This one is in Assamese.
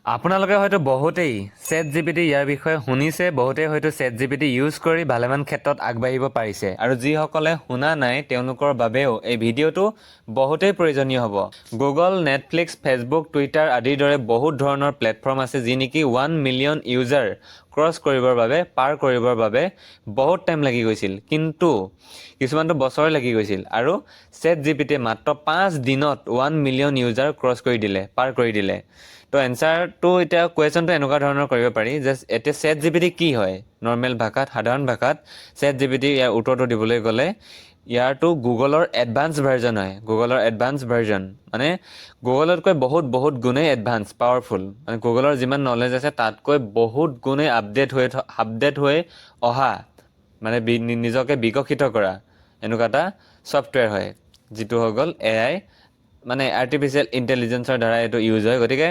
আপোনালোকে হয়তো বহুতেই চেট জিপিটি ইয়াৰ বিষয়ে শুনিছে, বহুতেই হয়তো চেট জিপিটি ইউজ কৰি ভালেমান ক্ষেত্ৰত আগবাঢ়িব পাৰিছে আৰু যিসকলে শুনা নাই, তেওঁলোকৰ বাবেও এই ভিডিঅ'টো বহুতেই প্ৰয়োজনীয় হ'ব। গুগল, নেটফ্লিক্স, ফেচবুক, টুইটাৰ আদিৰ দৰে বহুত ধৰণৰ প্লেটফৰ্ম আছে, যি নেকি 1 মিলিয়ন ইউজাৰ ক্ৰছ কৰিবৰ বাবে, পাৰ কৰিবৰ বাবে বহুত টাইম লাগি গৈছিল, কিন্তু কিছুমানটো বছৰে লাগি গৈছিল। আৰু চেট জিপিটিয়ে মাত্ৰ 5 দিনত 1 মিলিয়ন ইউজাৰ ক্ৰছ কৰি দিলে, পাৰ কৰি দিলে। তো এনচাৰটো এতিয়া কুৱেশ্যনটো এনেকুৱা ধৰণৰ কৰিব পাৰি যে এতিয়া চেট জিপিটি কি হয়? নৰ্মেল ভাষাত, সাধাৰণ ভাষাত চেট জিপিটি ইয়াৰ উত্তৰটো দিবলৈ গ'লে ইয়াৰটো গুগলৰ এডভান্স ভাৰ্জন হয়। গুগলৰ এডভান্স ভাৰ্জন মানে গুগলতকৈ বহুত বহুত গুণেই এডভান্স, পাৱাৰফুল। মানে গুগলৰ যিমান নলেজ আছে, তাতকৈ বহুত গুণেই আপডেট হৈ অহা, মানে নিজকে বিকশিত কৰা এনেকুৱা এটা ছফ্টৱেৰ হয়, যিটো হৈ গ'ল এআই, মানে আৰ্টিফিচিয়েল ইণ্টেলিজেঞ্চৰ দ্বাৰা এইটো ইউজ হয়। গতিকে